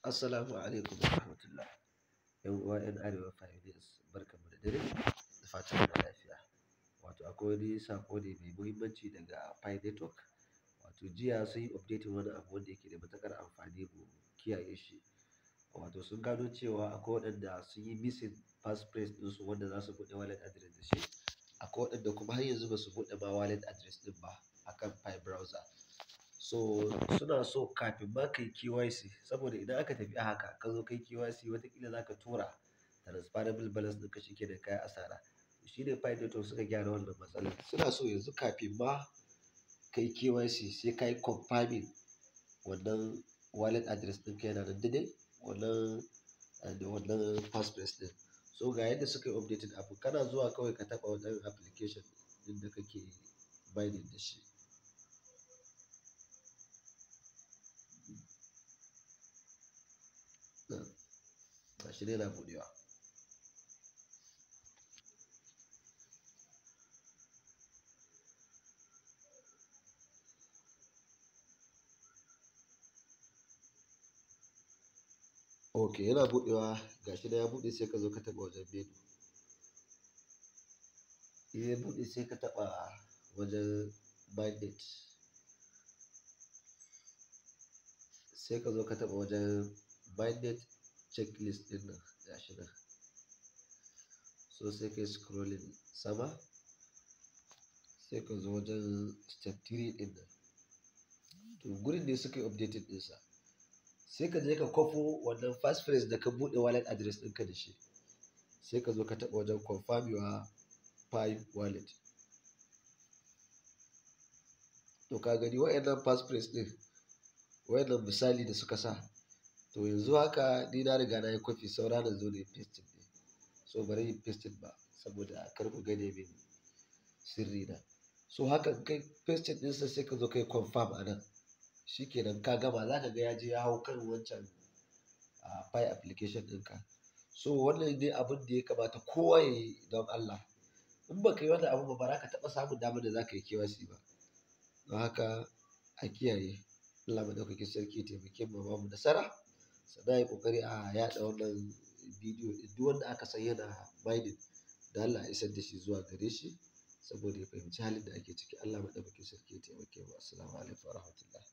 Assalamu alaikum wa rahmatullah. 'Yan uwa 'yan Arewa Pioneers, barkanmu da dare, da fatan muna lafiya. Wato akwai wani saƙo ne mai muhimmanci daga Pi Network. Wato jiya sun yi updating wani abu wanda yake da matuƙar amfani mu kiyaye shi. Wato sun gano cewa akwai waɗanda sun yi missing passphrase ɗinsu wanda za su buɗe wallet address da shi. Akwai waɗanda kuma har yanzu ba su buɗe ma wallet address ɗin ba akan Pi browser. So suna so kafin ma ka yi KYC, saboda idan aka tafi a haka ka zo ka yi KYC, wataƙila za ka tura transferable balance ɗinka, shi kenan ka yi asara. Shi ne Pi Network suka gyara wannan matsalar. Suna so yanzu kafin ma ka yi KYC sai ka yi confirming wannan wallet address ɗinka yana nan daidai wannan da wannan passphrase ɗin. So ga yadda suka yi updating abu, kana zuwa kawai ka taɓa wannan application ɗin da kake mining da shi. Gashi dai yana buɗewa. Ok, yana buɗewa, gashi nan ya buɗe, sai ka zo ka taɓa wajen menu. In ya buɗe sai ka taɓa wajen mainnet. Sai ka zo ka taɓa wajen mainnet checklist ɗin nan, gashi nan. So sai ka yi scrolling sama, sai ka zo wajen step 3 ɗin nan. To gurin ne suka yi updating ɗinsa. Sai ka je ka kwafo wannan passphrase da ka buɗe wallet address ɗinka da shi. Sai ka zo ka taɓa wajen confirm your Pi wallet. To ka gani waɗannan passphrase ɗin, waɗannan misali da suka sa. To yanzu haka ni na riga na yi copy, saura na zo na yi pasting ne. So bari in yi pasting ba saboda kar ku gane min sirri na. So haka in kai pasting ɗinsa sai ka zo ka yi confirm a nan. Shi kenan ka gama, za ka ga ya je ya hau kan wancan Pi application ɗinka. So wannan ne abun da ya kamata kowa ya yi don Allah. In ba ka yi wannan abun ba, ba za ka taɓa samun damar da za ka yi KYC ba. Don haka a kiyaye. Allah Maɗaukakin Sarki ya taimake mu ya bamu nasara. Sannan a yi ƙoƙari a yaɗa wannan bidiyo ɗin, duk wanda aka san yana mining, don Allah a isar da shi zuwa gare shi saboda ya fahimci halin da ake ciki. Allah Maɗaukakin Sarki ya taimake mu. Assalamu alaikum wa rahmatullah.